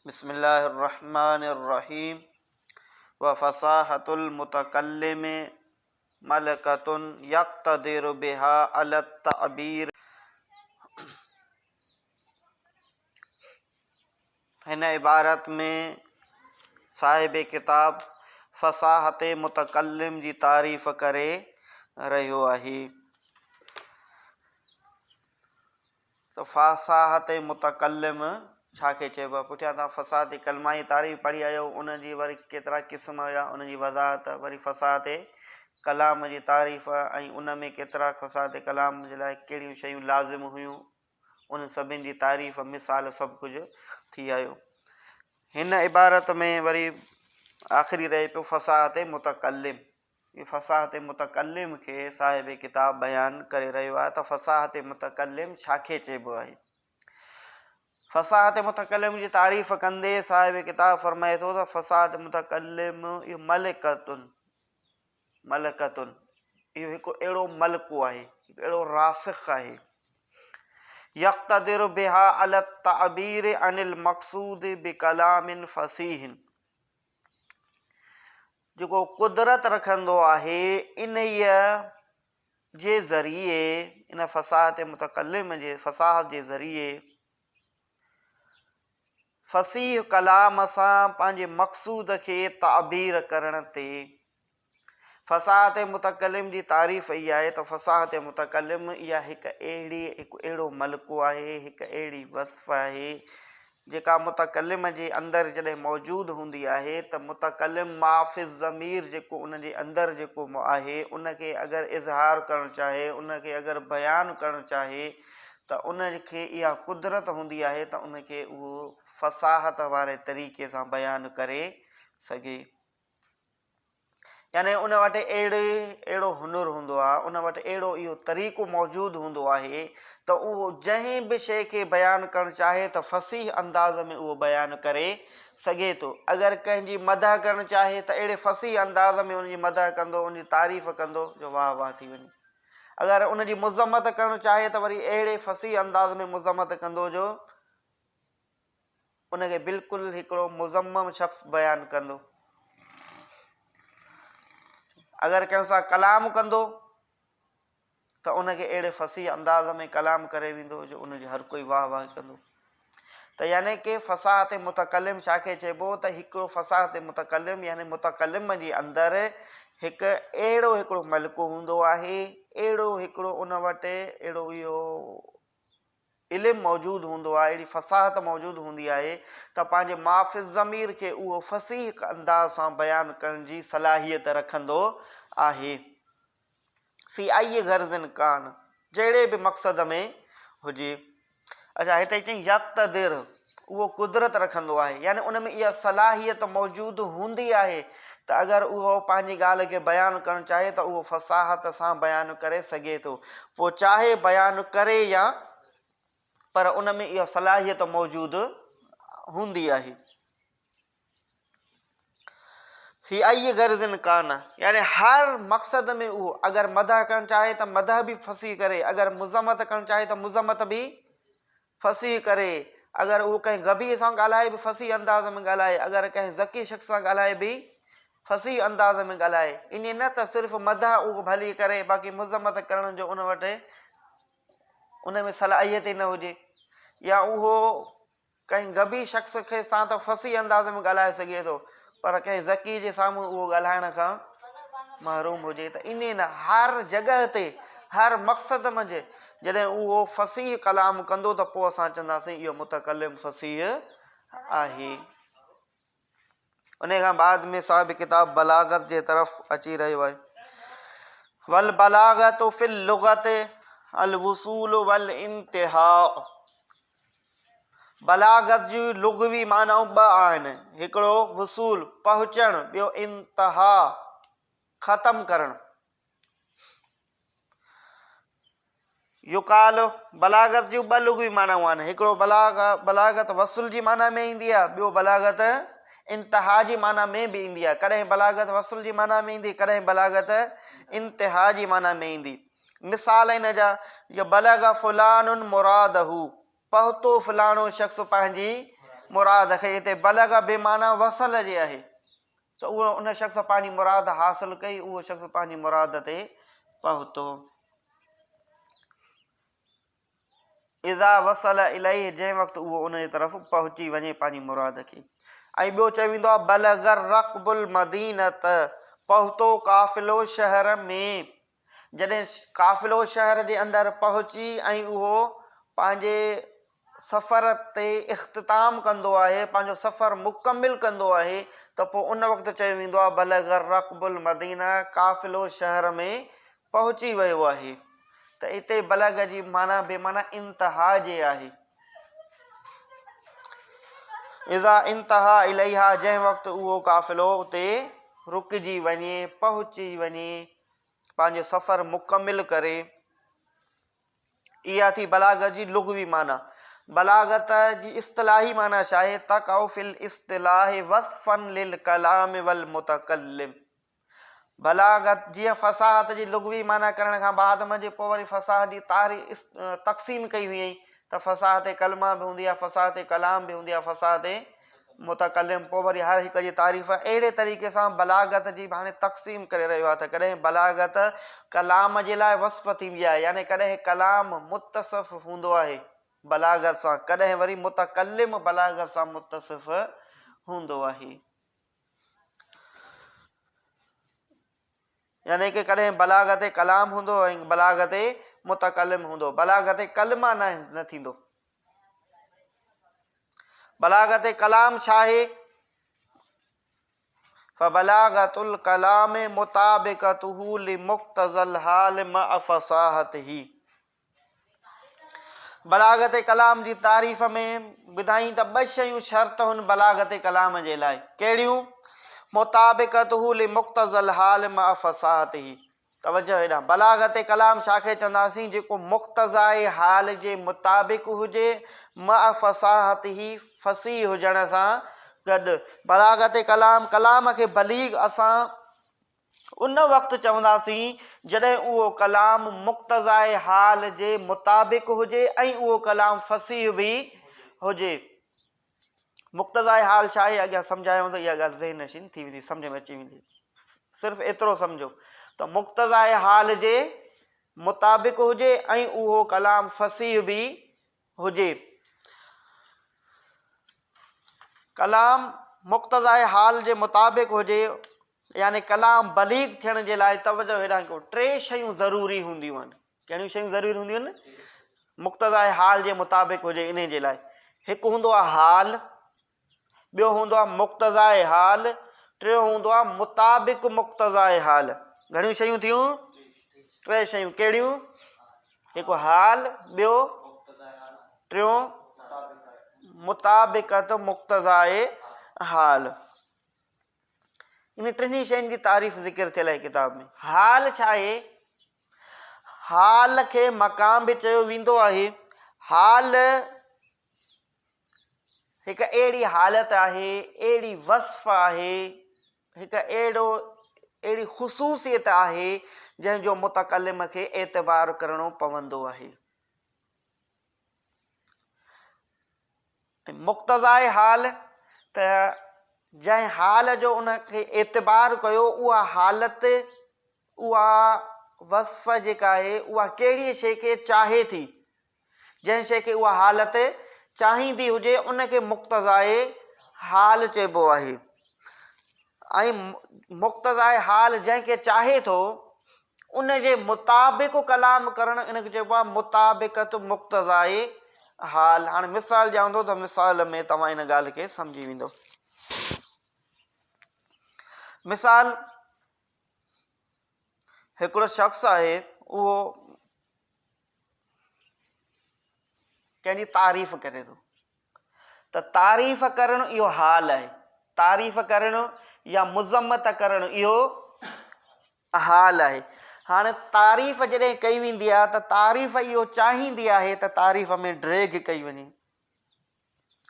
بسم الله الرحمن الرحيم وفصاحة المتڪلم ملڪة يقتدر بها علي التعبير. هن عبارت ۾ صاحب ڪتاب فصاحت متڪلم جي تعريف ڪري رهيو آهي ته فصاحت متڪلم ڇا کي چئبو آهي. پٺيان توهان فصاحت ڪلمه جي تعريف پڙهي آيا آهيو، ان جي وري ڪيترا قسم هيا ان جي وضاحت، وري فصاحت ڪلام جي تعريف ۽ ان ۾ ڪيترا فصاحت ڪلام جي لاء ڪهڙيون شيون لازم هيون، انهن سڀني جي تعريف، مثال سڀ ڪجهه ٿي آيو. هن عبارت ۾ وري آخري رهي پيو فصاحت متڪلم. هي فصاحت متڪلم کي صاحب ڪتاب بيان ڪري رهيو آهي ته فصاحت متڪلم ڇا کي چئبو آهي. فصاحت متڪلم جي تعريف ڪندي صاحب ڪتاب فرمائي ٿو ته فصاحت متڪلم اهو ملڪتن ملڪتن اهو هڪ اهڙو ملڪو آهي، هڪ اهڙو راسخ آهي. يقتدر بها علي التعبير عن المقصود بڪلام فصيح جيڪو قدرت رکندو آهي انهيء جي ذريعي ان فصاحت متڪلم جي فصاحت جي ذريعي فصيح ڪلام سان پنهنجي مقصود کي تعبير ڪرڻ تي. فصاحت متڪلم جي تعريف اها آهي ته فصاحت متڪلم اها هڪ اهڙي هڪ اهڙو ملڪو آهي، هڪ اهڙي وصف آهي جيڪا متڪلم جي اندر جڏهن موجود هوندي آهي ته متڪلم ما في الضمير جيڪو ان جي اندر جيڪو آهي ان کي اگر اظهار ڪرڻ چاهي ان کي اگر بيان ڪرڻ چاهي ته ان کي اها قدرت هوندي آهي ته ان کي اهو فصاحت واري طريقي سان بيان ڪري سگهي. يعني ان وٽ اهڙي اهڙو هنر هوندو آهي، ان وٽ اهڙو اهو طريقو موجود هوندو آهي ته اهو جنهن به شيء کي بيان ڪرڻ چاهي ته فصيح انداز ۾ اهو بيان ڪري سگهي ٿو. اگر ڪنهن جي مدح ڪرڻ چاهي ته اهڙي فصيح انداز ۾ ان جي مدح ڪندو، ان جي تعريف ڪندو جو واهه واهه ٿي وڃي. اگر ان جي مذمت ڪرڻ چاهي ته وري اهڙي فصيح انداز ۾ مذمت ڪندو جو ان کي بلڪل هڪڙو مذمم شخص بيان ڪندو. اگر ڪنهن سان ڪلام ڪندو ته ان کي اهڙي فصيح انداز ۾ ڪلام ڪري ويندو جو ان جي هر ڪوئي واهه واهه ڪندو. ته يعني ڪي فصاحت متڪلم ڇا کي چئبو ته هڪڙو فصاحت متڪلم يعني متڪلم جي اندر هڪ اهڙو هڪڙو ملڪو هوندو آهي، اهڙو هڪڙو ان وٽ اهڙو اهو علم موجود هوندو آهي، اهڙي فصاحت موجود هوندي آهي ته پنهنجي ما في الضمير کي اهو فصيح انداز سان بيان ڪرڻ جي صلاحيت رکندو آهي. في اي غرض ڪان، جهڙي به مقصد ۾ هجي. اڇا هتي چئين يقتدر، اهو قدرت رکندو آهي يعني ان ۾ اها صلاحيت موجود هوندي آهي ته اگر اهو پنهنجي ڳالهه کي بيان ڪرڻ چاهي ته اهو فصاحت سان بيان ڪري سگهي ٿو پوء چاهي بيان ڪري يا پر ان ۾ اها صلاحيت موجود هوندي آهي. في اي غرض ڪان يعني هر مقصد ۾ اهو اگر مدح ڪرڻ چاهي ته مدح به فصيح ڪري اگر مذمت ڪرڻ چاهي ته مذمت به فصيح ڪري اگر اهو ڪنهن غبي سان ڳالهائي به فصيح انداز ۾ ڳالهائي اگر ڪنهن ذڪي شخص سان ڳالهائي به فصيح انداز ۾ ڳالهائي ائين نه ته صرف مدح اهو ڀلي ڪري باقي مذمت ڪرڻ جو ان وٽ ان ۾ صلاحيت ئي نه هجي يا اهو ڪنهن غبي شخص کي سان ته فصيح انداز ۾ ڳالهائي سگهي ٿو پر ڪنهن ذڪي جي سامهون اهو ڳالهائڻ کان محروم هجي ته انهي نه هر جڳهه تي هر مقصد منجهه جڏهن اهو فصيح ڪلام ڪندو ته پوء اسان چونداسين اهو متڪلم فصيح آهي. انهي کان بعد ۾ صاحب ڪتاب بلاغت جي طرف اچي رهيو آهي. والبلاغة في اللغة الوصول والانتهاء بلاغت جون لغوي معنائون ٻه آهن، هڪڙو وصول، پهچڻ، ٻيو انتها، ختم ڪرڻ. يقال، بلاغت جون ٻه لغوي معنائون آهن، هڪڙو بلاغ، بلاغت وصل جي معنيٰ ۾ ايندي آهي، ٻيو بلاغت انتها جي معنيٰ ۾ به ايندي آهي. ڪڏهن بلاغت وصل جي معنيٰ ۾ ايندي، ڪڏهن بلاغت انتها جي معنيٰ ۾ ايندي. مثال ان جا، جو بلغ فلان مراده، پهتو فلاڻو شخص پنهنجي مراد کي. هتي بلغ بي معنيٰ وصل جي آهي ته اهو ان شخص پنهنجي مراد حاصل ڪئي، اهو شخص پنهنجي مراد تي پهتو. اذا وصل اليه جنهن وقت اهو ان جي طرف پهچي وڃي پنهنجي مراد کي. ۽ ٻيو چيو ويندو آهي بلغ الرڪب المدينة پهتو قافلو شهر ۾. جڏهن قافلو شهر جي اندر پهچي ۽ اهو پنهنجي سفر تي اختتام ڪندو آهي، پنهنجو سفر مڪمل ڪندو آهي ته پوء ان وقت چيو ويندو آهي بلغ الرڪب المدينه قافلو شهر ۾ پهچي ويو آهي ته اتي بلغ جي معنيٰ بي معنيٰ انتها جي آهي. اذا انتهي اليها جنهن وقت اهو قافلو اتي رڪجي وڃي، پهچي وڃي، پنهنجو سفر مڪمل ڪري. اها ٿي بلاغت جي لغوي معنيٰ. بلاغت جي اصطلاحي معنيٰ ڇا آهي؟ تقع في الاصطلاح وصفا للڪلام والمتڪلم. بلاغت جيئن فصاحت جي لغوي معنيٰ ڪرڻ کان بعد منجهه پوء وري فصاحت جي تاريخ تقسيم ڪئي هئي ته فصاحت ڪلمه به هوندي آهي، فصاحت ڪلام به هوندي آهي، فصاحت متڪلم پوء وري هر هڪ جي تعريف اهڙي طريقي سان بلاغت جي به هاڻي تقسيم ڪري رهيو آهي ته ڪڏهن بلاغت ڪلام جي لاء وصف ٿيندي آهي يعني ڪڏهن ڪلام متصف هوندو آهي بلاغت سان ڪڏهن وري متڪلم بلاغت سان متصف هوندو آهي. يعني ڪه ڪڏهن بلاغت ڪلام هوندو ۽ بلاغت متڪلم هوندو بلاغت ڪلمه نه ٿيندو. بلاغت ڪلام ڇا آهي؟ فبلاغت الڪلام مطابقته لمقتضي الحال مع فصاحته بلاغت ڪلام جي تعريف ۾ ٻڌائين ته ٻه شيون شرط هن بلاغت ڪلام جي لاء ڪهڙيون؟ مطابقته لمقتضي الحال مع فصاحته توجه هيڏانهن، بلاغت ڪلام ڇا کي چونداسين جيڪو مقتضاء حال جي مطابق هجي مع فصاحته فصيح هجڻ سان گڏ. بلاغت ڪلام، ڪلام کي بليغ اسان ان وقت چونداسين جڏهن اهو ڪلام مقتضاء حال جي مطابق هجي ۽ اهو ڪلام فصيح به هجي. مقتضاء حال ڇا آهي اڳيان سمجهايو ته اها ڳالهه ذهن نشين ٿي ويندي سمجهه ۾ اچي ويندي صرف ايترو سمجهو ته مقتضاء حال جي مطابق هجي ۽ اهو ڪلام فصيح به هجي ڪلام مقتضاء حال جي مطابق هجي يعني ڪلام بليغ ٿيڻ جي لاء توجه هيڏانهن ڪيو ٽي شيون ضروري هونديون آهن ڪهڙيون شيون ضروري هونديون آهن مقتضاء حال جي مطابق هجي انهي جي لاء هڪ هوندو آهي حال ٻيو هوندو آهي مقتضاء حال ٽيون هوندو آهي مطابق مقتضاء حال گهڻيون شيون ٿيون ٽي شيون ڪهڙيون هڪ حال ٻيو ٽيون مطابقت مقتضاء حال ان ٽنهي شين جي تعريف ذڪر ٿيل آهي ڪتاب ۾ حال ڇا آهي حال کي مقام به چيو ويندو آهي. حال هڪ اهڙي حالت آهي، اهڙي وصف آهي، هڪ اهڙو اهڙي خصوصيت آهي جنهن جو متڪلم کي اعتبار ڪرڻو پوندو آهي. ۽ مقتضاء حال ته جنهن حال جو ان کي اعتبار ڪيو اها حالت اها وصف جيڪا آهي اها ڪهڙيء شيء کي چاهي ٿي جنهن شيء کي اها حالت چاهيندي هجي ان کي مقتضاء حال چئبو آهي ۽ مقتضاء حال جنهن کي چاهي ٿو ان جي مطابق ڪلام ڪرڻ ان کي چئبو آهي مطابقت مقتضاء حال. هاڻي مثال ڏيان ٿو ته مثال ۾ توهان ان ڳالهه کي سمجهي ويندو. مثال هڪڙو شخص آهي اهو ڪنهن جي تعريف ڪري ٿو ته تعريف ڪرڻ اهو حال آهي تعريف ڪرڻ يا مذمت ڪرڻ اهو حال آهي هاڻي تعريف جڏهن ڪئي ويندي آهي ته تعريف اهو چاهيندي آهي ته تعريف ۾ ڊيگهه ڪئي وڃي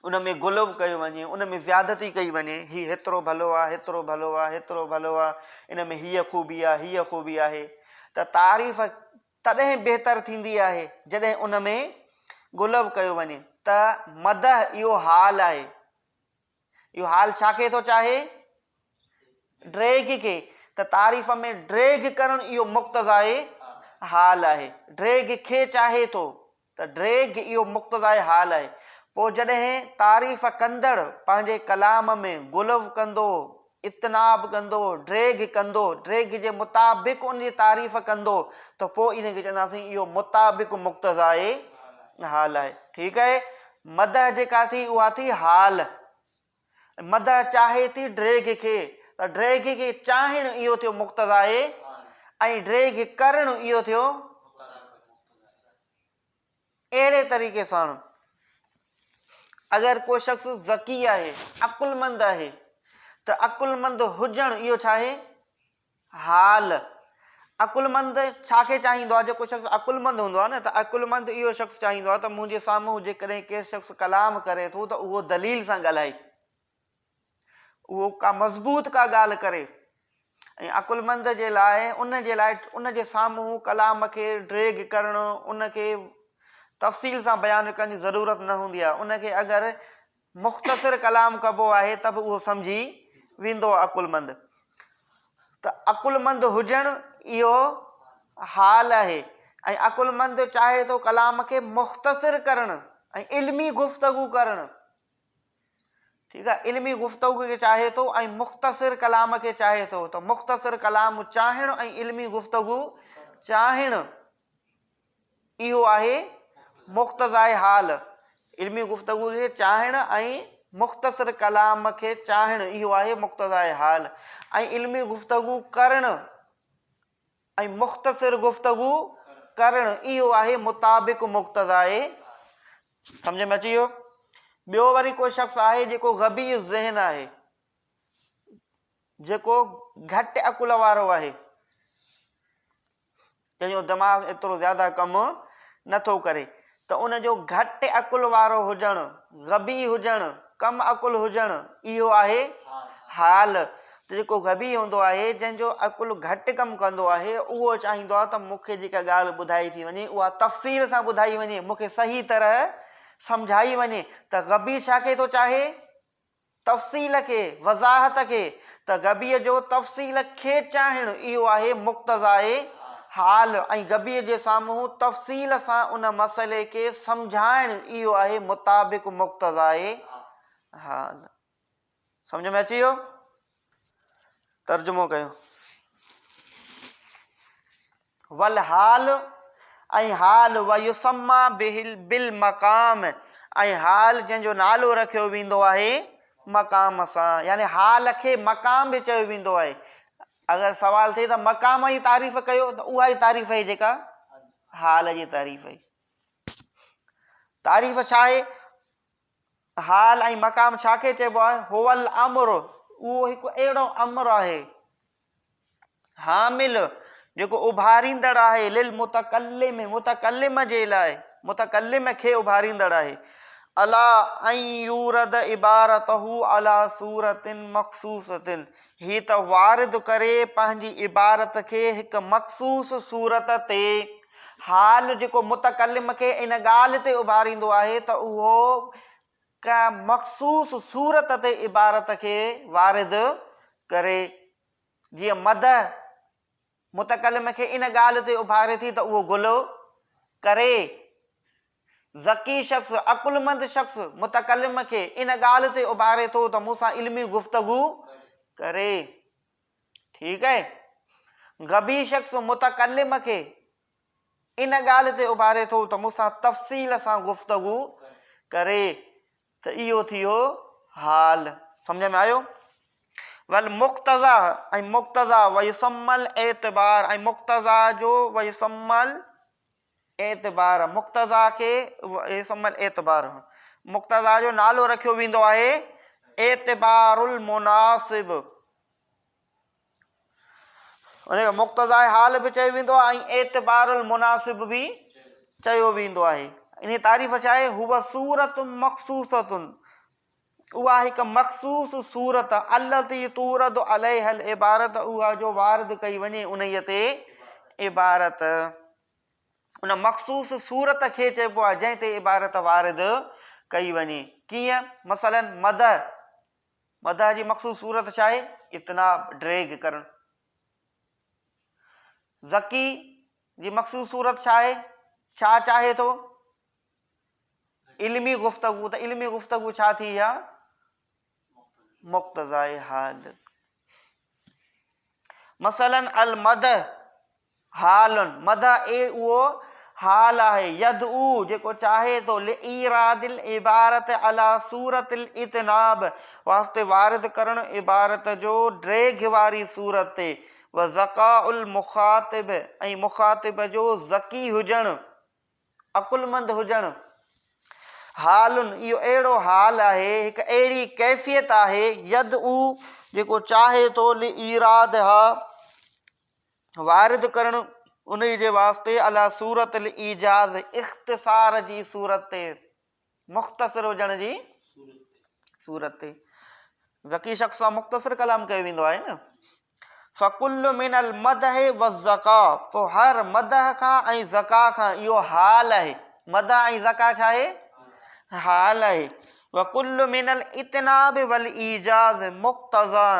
ان ۾ غلو ڪيو وڃي ان ۾ زيادتي ڪئي وڃي هي هيترو ڀلو آهي هيترو ڀلو آهي هيترو ڀلو آهي ان ۾ هيء خوبي آهي هيء خوبي آهي ته تعريف تڏهن بهتر ٿيندي آهي جڏهن ان ۾ غلو ڪيو وڃي ته مدح اهو حال آهي. اهو حال ڇا کي ٿو چاهي؟ ڊيگهه کي. ته تعريف ۾ ڊيگهه ڪرڻ اهو مقتضائي حال آهي. ڊيگهه کي چاهي ٿو ته ڊيگهه اهو مقتضائي حال آهي. پوء جڏهن تعريف ڪندڙ پنهنجي ڪلام ۾ غلو ڪندو، اطناب ڪندو، ڊيگهه ڪندو، ڊيگهه جي مطابق ان جي تعريف ڪندو ته پوء ان کي چونداسين اهو مطابق مقتضائي حال آهي. ٺيڪ آهي. مدح جيڪا ٿي اها ٿي حال. مدح چاهي ٿي ڊيگهه کي ته ڊيگهه کي چاهڻ اهو ٿيو مقتضائي ۽ ڊيگهه ڪرڻ اهو ٿيو اهڙي طريقي سان اگر ڪو شخص ذڪي آهي عقلمند آهي ته عقلمند هجڻ اهو ڇا آهي حال، عقلمند ڇا کي چاهيندو آهي؟ جيڪو شخص عقلمند هوندو آهي نه ته عقلمند اهو شخص چاهيندو آهي ته منهنجي سامهون جيڪڏهن ڪير شخص ڪلام ڪري ٿو ته اهو دليل سان ڳالهائي، اهو ڪا مضبوط ڪا ڳالهه ڪري ۽ عقلمند جي لاء ان جي لاء ان جي سامهون ڪلام کي ڊريگ ڪرڻ ان کي تفصيل سان بيان ڪرڻ جي ضرورت نه هوندي آهي، ان کي اگر مختصر ڪلام ڪبو آهي ته به اهو سمجهي ويندو عقلمند ته عقلمند هجڻ اهو حال آهي ۽ عقلمند چاهي ٿو ڪلام کي مختصر ڪرڻ ۽ علمي گفتگو ڪرڻ ٺيڪ آهي علمي گفتگو کي چاهي ٿو ۽ مختصر ڪلام کي چاهي ٿو ته مختصر ڪلام چاهڻ ۽ علمي گفتگو چاهڻ اهو آهي مقتضاء حال، علمي گفتگو کي چاهڻ ۽ مختصر ڪلام کي چاهڻ اهو آهي مقتضاء حال ۽ علمي گفتگو ڪرڻ ۽ مختصر گفتگو ڪرڻ اهو آهي مطابق مقتضاء. سمجهه ۾ اچي ويو؟ ٻيو وري ڪو شخص آهي جيڪو غبي الذهن آهي، جيڪو گهٽ عقل وارو آهي، جنهن جو دماغ ايترو زياده ڪم نه ٿو ڪري ته ان جو گهٽ عقل وارو هجڻ، غبي هجڻ، ڪم عقل هجڻ اهو آهي حال ته جيڪو غبي هوندو آهي جنهن جو عقل گهٽ ڪم ڪندو آهي اهو چاهيندو آهي ته مون کي جيڪا ڳالهه ٻڌائي ٿي وڃي اها تفصيل سان ٻڌائي وڃي مون کي صحيح طرح سمجهائي وڃي ته غبي ڇا کي ٿو چاهي؟ تفصيل کي، وضاحت کي، ته غبيء جو تفصيل کي چاهڻ اهو آهي مقتضاء حال ۽ غبيء جي سامهون تفصيل سان ان مسئلي کي سمجهائڻ اهو آهي مطابق مقتضاء حال. سمجهه ۾ اچي ويو؟ ترجمو ڪيو. والحال ۽ حال ويسميٰ به بالمقام ۽ حال جنهن جو نالو رکيو ويندو آهي مقام سان يعني حال کي مقام به چيو ويندو آهي. اگر سوال ٿئي ته مقام جي تعريف ڪيو ته اها ئي تعريف آهي جيڪا حال جي تعريف آهي. تعريف ڇا آهي؟ حال ۽ مقام ڇا کي چئبو آهي؟ هو الامر اهو هڪ اهڙو امر آهي حامل جيڪو اڀاريندڙ آهي للمتڪلم متڪلم جي لاء متڪلم کي اڀاريندڙ آهي علي ان يورد عبارته علي صورت مخصوصه هي ته وارد ڪري پنهنجي عبارت کي هڪ مخصوص صورت تي. حال جيڪو متڪلم کي ان ڳالهه تي اڀاريندو آهي ته اهو ڪا مخصوص صورت تي عبارت کي وارد ڪري. جيئن مدح متڪلم کي ان ڳالهه تي اڀاري ٿي ته اهو غلو ڪري. ذڪي شخص، عقلمند شخص، متڪلم کي ان ڳالهه تي اڀاري ٿو ته مون سان علمي گفتگو ڪري. ٺيڪ آهي. غبي شخص متڪلم کي ان ڳالهه تي اڀاري ٿو ته مون سان تفصيل سان گفتگو ڪري ته اهو ٿيو حال. سمجهه ۾ آيو؟ والمقتضيٰ ۽ مقتضيٰ ويسمى الاعتبار ۽ مقتضيٰ جو ويسمى اعتبار، مقتضيٰ کي يسمى الاعتبار، مقتضيٰ جو نالو رکيو ويندو آهي اعتبار المناسب، ان کي مقتضيٰ حال به چيو ويندو آهي ۽ اعتبار المناسب به چيو ويندو آهي. ان جي تعريف ڇا آهي؟ هو صورت مخصوصة، اها هڪ مخصوص صورت، التي تورد عليها العبارت، اها جو وارد ڪئي وڃي انهيء تي عبارت. ان مخصوص صورت کي چئبو آهي جنهن تي عبارت وارد ڪئي وڃي. ڪيئن؟ مثلاً مدح. مدح جي مقصود صورت ڇا آهي؟ اطناب، ڊيگهه ڪرڻ. ذڪي جي مقصود صورت ڇا آهي؟ ڇا چاهي ٿو؟ علمي گفتگو ته علمي گفتگو ڇا ٿي اها؟ مقتضاء حال. مثلا المدح حال، مدح اي اهو حال آهي، يدعو جيڪو چاهي ٿو، لإيراد العبارت علي صورت الاطناب واسطي وارد ڪرڻ عبارت جو ڊيگهه واري صورت تي، وذڪاء المخاطب ۽ مخاطب جو ذڪي هجڻ، عقلمند هجڻ، حال اهو اهڙو حال آهي، هڪ اهڙي ڪيفيت آهي، يدعو جيڪو چاهي ٿو، لإيرادها وارد ڪرڻ انهي جي واسطي علي صورت الايجاز اختصار جي صورت تي، مختصر هجڻ جي صورت تي. ذڪي شخص سان مختصر ڪلام ڪيو ويندو آهي نه. فڪل من المدح والذڪاء پوء هر مدح کان ۽ ذڪاء کان اهو حال آهي. مدح ۽ ذڪاء ڇا آهي؟ حال آهي. وڪل من الاطناب والايجاز مقتضا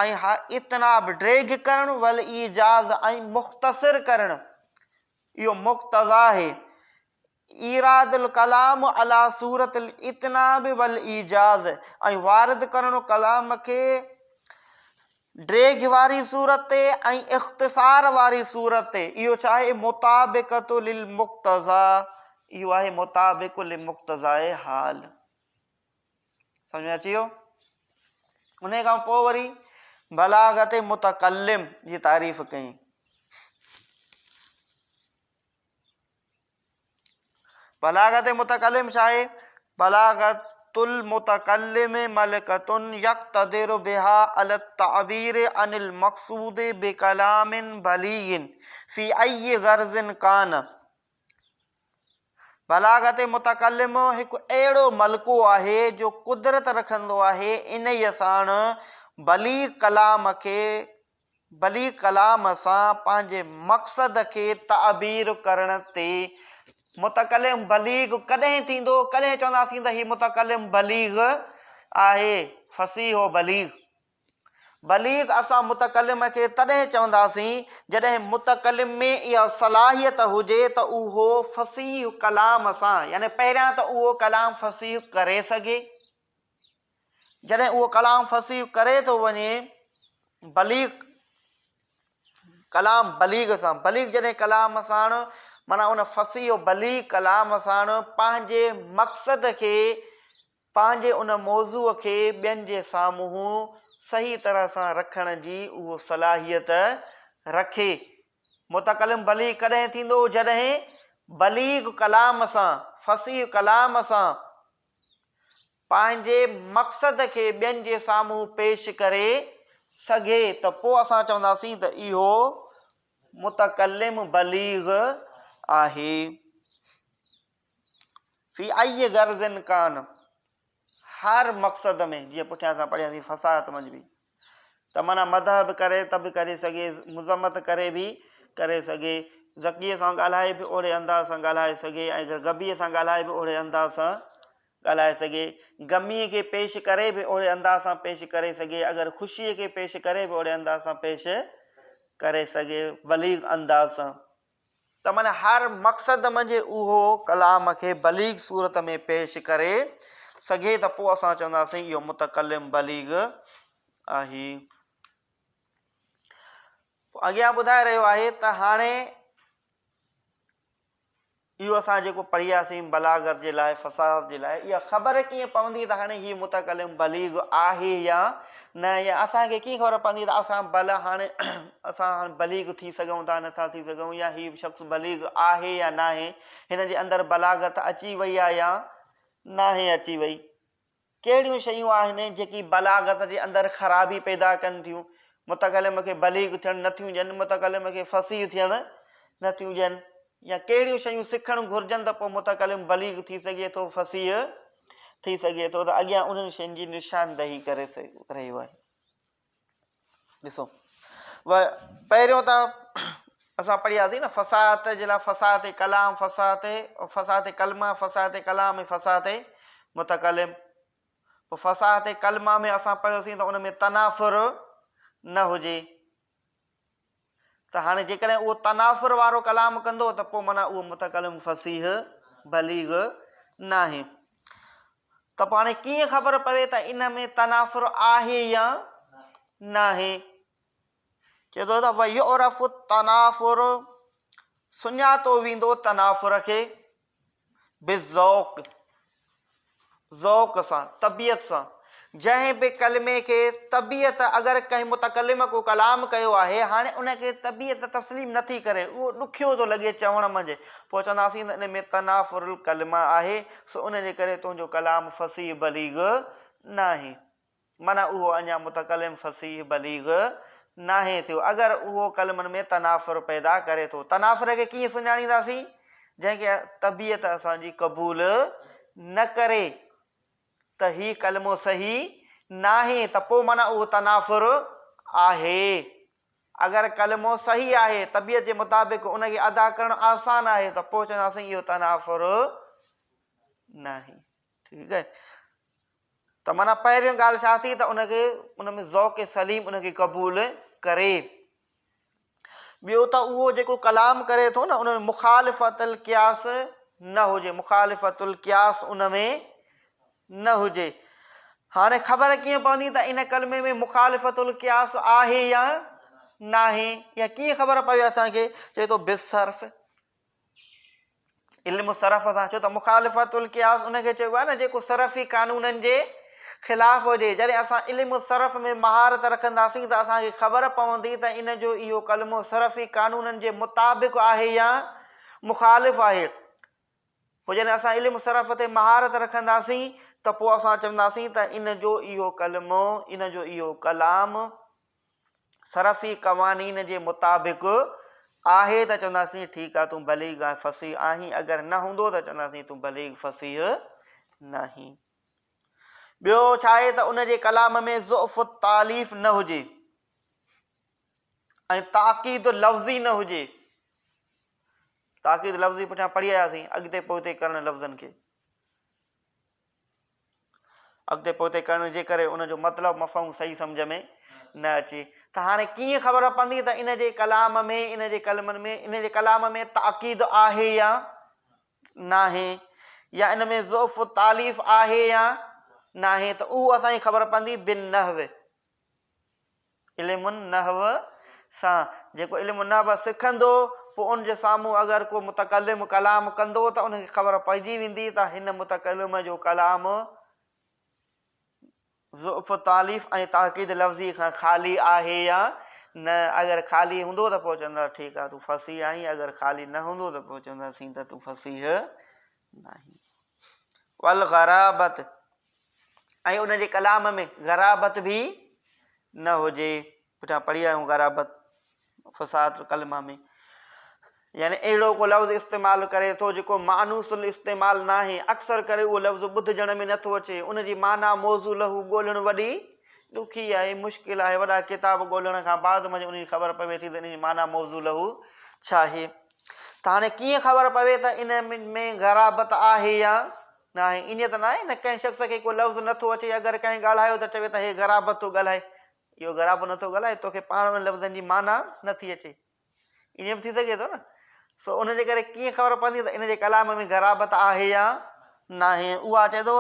۽ اطناب ڊيگهه ڪرڻ والايجاز ۽ مختصر ڪرڻ اهو مقتضا آهي. ايراد الڪلام علي صورت الاطناب والايجاز ۽ وارد ڪرڻ ڪلام کي ڊيگهه واري صورت تي ۽ اختصار واري صورت تي اهو ڇا آهي مطابقت للمقتضا اهو آهي مطابق لمقتضاء حال. سمجھ ۾ اچي ويو؟ انهي کان پوء وري بلاغت متڪلم جي تعريف ڪئي. بلاغت متڪلم ڇا آهي؟ بلاغت المتڪلم ملڪة يقتدر بها علي التعبير عن المقصود بڪلام بليغ في اي غرض ڪان. بلاغت متڪلم هڪ اهڙو ملڪو آهي جو قدرت رکندو آهي انهيء ساڻ بليغ ڪلام کي بليغ ڪلام سان پنهنجي مقصد کي تعبير ڪرڻ تي. متڪلم بليغ ڪڏهن ٿيندو؟ ڪڏهن چونداسين ته هي متڪلم بليغ آهي، فصيح و بليغ. بليغ اسان متڪلم کي تڏهن چونداسين جڏهن متڪلم ۾ اها صلاحيت هجي ته اهو فصيح ڪلام سان يعني پهريان ته اهو ڪلام فصيح ڪري سگهي، جڏهن اهو ڪلام فصيح ڪري ٿو وڃي بليغ ڪلام بليغ سان بليغ جڏهن ڪلام ساڻ معنيٰ ان فصيح و بليغ ڪلام ساڻ پنهنجي مقصد کي پنهنجي ان موضوع کي ٻين جي سامهون صحيح طرح سان رکڻ جي اهو صلاحيت رکي. متڪلم بليغ ڪڏهن ٿيندو جڏهن بليغ ڪلام سان فصيح ڪلام سان پنهنجي مقصد کي ٻين جي سامهون پيش ڪري سگهي ته پوء اسان چونداسين ته اهو متڪلم بليغ آهي. في اي غرض ڪان هر مقصد ۾ جيئن پٺيان اسان پڙهياسين فصاحت منجهه به ته معنيٰ مدح به ڪري ته به ڪري سگهي، مذمت ڪري به ڪري سگهي، ذڪيء سان ڳالهائي به اوهڙي انداز سان ڳالهائي سگهي ۽ اگر غبيء سان ڳالهائي به اوهڙي انداز سان ڳالهائي سگهي، غميء کي پيش ڪري به اوهڙي انداز سان پيش ڪري سگهي، اگر خوشيء کي پيش ڪري به اوهڙي انداز سان پيش ڪري سگهي، بليغ انداز سان. ته معنيٰ هر مقصد منجهه اهو ڪلام کي بليغ صورت ۾ پيش ڪري سگهي ته پوء اسان چونداسين اهو متڪلم بليغ آهي. پوء اڳيان ٻڌائي رهيو آهي ته هاڻي اهو اسان جيڪو پڙهياسين بلاغت جي لاء فصاحت جي لاء اها خبر ڪيئن پوندي ته هاڻي هي متڪلم بليغ آهي يا نه يا اسان کي ڪيئن خبر پوندي ته اسان بل هاڻي اسان هاڻي بليغ ٿي سگهون ٿا نٿا ٿي سگهون يا هي شخص بليغ آهي يا ناهي هن جي اندر بلاغت اچي وئي آهي يا ناهي اچي وئي. ڪهڙيون شيون آهن جيڪي بلاغت جي اندر خرابي پيدا ڪن ٿيون، متڪلم کي بليغ ٿيڻ نه ٿيون ڏين، متڪلم کي فصيح ٿيڻ نه ٿيون ڏين يا ڪهڙيون شيون سکڻ گهرجن ته پوء متڪلم بليغ ٿي سگهي ٿو، فصيح ٿي سگهي ٿو ته اڳيان انهن شين جي نشاندهي ڪري رهيو آهي. ڏسو پهريون ته اسان پڙهياسين نه فصاحت جي لاء فصاحت ڪلام فصاحت فصاحت ڪلمه فصاحت ڪلام ۽ فصاحت متڪلم. پوء فصاحت ڪلمه ۾ اسان پڙهيوسين ته ان ۾ تنافر نه هجي. ته هاڻي جيڪڏهن اهو تنافر وارو ڪلام ڪندو ته پوء معنيٰ اهو متڪلم فصيح بليغ ناهي. ته پوء هاڻي ڪيئن خبر پوي ته ان ۾ تنافر آهي يا ناهي؟ چئي ٿو ته ويعرف التنافر سڃاتو ويندو تنافر کي بالذوق، ذوق سان، طبيعت سان، جنهن به ڪلمي کي طبيعت اگر ڪنهن متڪلم ڪو ڪلام ڪيو آهي هاڻي ان کي طبيعت تسليم نٿي ڪري اهو ڏکيو ٿو لڳي چوڻ منجهه پوء چونداسين ته ان ۾ تنافر الڪلمه آهي سو ان جي ڪري تنهنجو ڪلام فصيح بليغ ناهي. معنيٰ اهو اڃا متڪلم فصيح بليغ ناهي ٿيو. اگر اهو ڪلمن ۾ تنافر پيدا ڪري ٿو. تنافر کي ڪيئن سڃاڻينداسين؟ جنهن کي طبيعت اسان جي قبول نه ڪري ته هي ڪلمو صحيح ناهي ته پوء معنيٰ اهو تنافر آهي. اگر ڪلمو صحيح آهي، طبيعت جي مطابق ان کي ادا ڪرڻ آسان آهي ته پوء چونداسين اهو تنافر ناهي. ٺيڪ آهي. ته معنيٰ پهريون ڳالهه ڇا ٿي ته ان کي ان ۾ ذوق سليم ان کي قبول ڪري. ٻيو ته اهو جيڪو ڪلام ڪري ٿو نه ان ۾ مخالفت القياس نه هجي، مخالفت القياس ان ۾ نه هجي. هاڻي خبر ڪيئن پوندي ته ان ڪلمي ۾ مخالفت القياس آهي يا ناهي، يا ڪيئن خبر پوي اسان کي؟ چئي ٿو بالصرف، علم صرف سان، ڇو ته مخالفت القياس ان کي چئبو آهي نه جيڪو صرفي قانونن جي خلاف هجي. جڏهن اسان علم صرف ۾ مهارت رکنداسين ته اسان کي خبر پوندي ته ان جو اهو ڪلمو صرفي قانونن جي مطابق آهي يا مخالف آهي. پوء جڏهن اسان علم صرف تي مهارت رکنداسين ته پوء اسان چونداسين ته ان جو اهو ڪلمو، ان جو اهو ڪلام صرفي قوانين جي مطابق آهي ته چونداسين ٺيڪ آهي تون بليغ ۽ فصيح آهين، اگر نه هوندو ته چونداسين تون بليغ فصيح ناهين. ٻيو ڇا آهي ته ان جي ڪلام ۾ ضعف التاليف نه هجي ۽ تعقيد لفظي نه هجي. تعقيد لفظي پٺيان پڙهي آياسين اڳتي پوئتي ڪرڻ لفظن کي. اڳتي پوئتي ڪرڻ جي ڪري ان جو مطلب مفهوم صحيح سمجهه ۾ نه اچي ته هاڻي ڪيئن خبر پوندي ته ان جي ڪلام ۾ ان جي ڪلمن ۾ ان جي ڪلام ۾ تاڪيد آهي يا ناهي يا ان ۾ ضعف تاليف آهي يا ناهي ته اهو اسان کي خبر پوندي بالنحو علم النحو سان جيڪو علم النحو سکندو پوء ان جي سامهون اگر ڪو متڪلم ڪلام ڪندو ته ان کي خبر پئجي ويندي ته هن متڪلم جو ڪلام ضعف تاليف ۽ تاڪيد لفظي کان خالي آهي يا نه. اگر خالي هوندو ته پوء چوندا ٺيڪ آهي تون فصيح آهين، اگر خالي نه هوندو ته پوء چونداسين ته تون فصيح ناهين. والغرابت ۽ ان جي ڪلام ۾ غرابت به نه هجي. پٺيان پڙهي آيا آهيون غرابت فصاحت الڪلمه ۾ يعني اهڙو ڪو لفظ استعمال ڪري ٿو جيڪو مانوس الاستعمال ناهي، اڪثر ڪري اهو لفظ ٻڌجڻ ۾ نٿو اچي، ان جي معنيٰ موضوع له ڳولڻ وڏي ڏکي آهي، مشڪل آهي، وڏا ڪتاب ڳولڻ کان بعد منجهه ان جي خبر پوي ٿي ته ان جي معنيٰ موضوع له ڇا آهي. ته هاڻي ڪيئن خبر پوي ته ان ۾ غرابت آهي يا ناهي؟ ائين ته ناهي نه ڪنهن شخص کي ڪو لفظ نٿو اچي اگر ڪنهن ڳالهايو ته چوي ته هي غرابت ٿو ڳالهائي. اهو غرابو نٿو ڳالهائي، توکي پاڻ انهن لفظن جي معنيٰ نٿي اچي. ائين به ٿي سگهي ٿو نه. سو ان جي ڪري ڪيئن خبر پوندي ته ان جي ڪلام ۾ غرابت آهي يا ناهي؟ اها چئي ٿو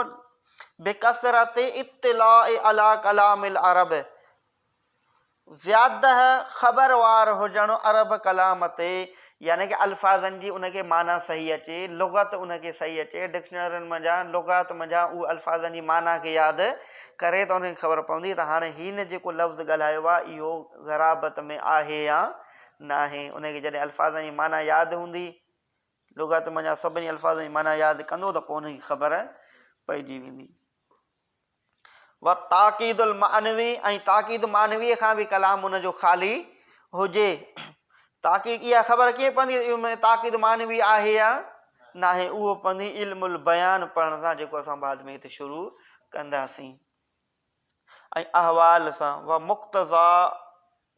بڪثرت اطلاع علي ڪلام العرب زياده خبروار هجڻ عرب ڪلام تي يعني ڪه الفاظن جي ان کي معنيٰ صحيح اچي، لغت ان کي صحيح اچي، ڊڪشنرين منجهان، لغات منجهان اهو الفاظن جي معنيٰ کي ياد ڪري ته ان کي خبر پوندي ته هاڻي هن جيڪو لفظ ڳالهايو آهي اهو غرابت ۾ آهي يا ناهي. ان کي جڏهن الفاظن جي معنيٰ ياد هوندي، لغت منجهان سڀني الفاظن جي معنيٰ ياد ڪندو ته پوء ان کي خبر پئجي ويندي. والتاڪيد المعنوي ۽ تاڪيد معنوي کان به ڪلام ان جو خالي هجي. تاڪيد اها خبر ڪيئن پوندي ته ان ۾ تاڪيد معنوي آهي يا ناهي؟ اهو پوندي علم البيان پڙهڻ سان جيڪو اسان بعد ۾ هتي شروع ڪنداسين ۽ احوال سان ومقتضا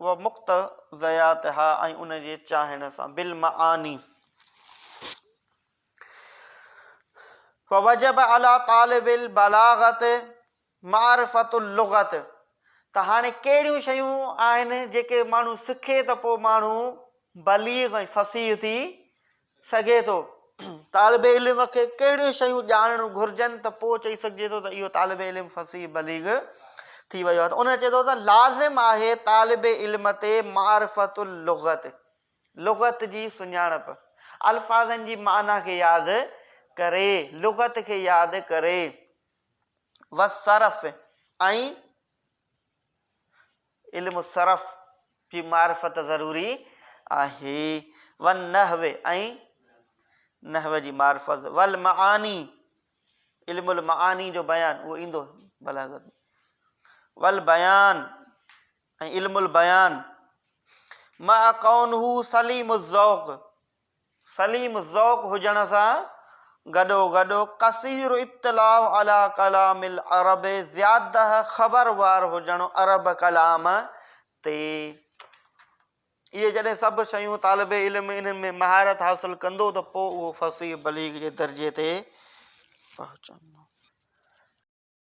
ومقتضياتها ۽ ان جي چاهڻ سان بالمعاني. فوجب علي طالب البلاغة معرفت اللغت ته هاڻي ڪهڙيون شيون آهن جيڪي ماڻهو سکي ته پوء ماڻهو بليغ ۽ فصيح ٿي سگهي ٿو. طالب علم کي ڪهڙيون شيون ڄاڻڻ گهرجن ته پوء چئي سگهجي ٿو ته اهو طالب علم فصيح بليغ ٿي ويو آهي ته ان چئي ٿو ته لازم آهي طالب علم تي معرفت اللغت لغت جي سڃاڻپ الفاظن جي معنيٰ کي ياد ڪري لغت کي ياد ڪري والصرف ۽ علم الصرف جي معرفت ضروري آهي والنحو ۽ نحو جي معرفت والمعاني علم المعاني جو بيان اهو ايندو بلاغت والبيان ۽ علم البيان مع ڪونه سليم الذوق سليم ذوق هجڻ سان گڏوگڏ ڪثير اطلاع علي ڪلام العرب زياده خبروار هجڻ عرب ڪلام تي. اهي جڏهن سڀ شيون طالب علم انهن ۾ مهارت حاصل ڪندو ته پوء اهو فصيح بليغ جي درجي تي پهچندو.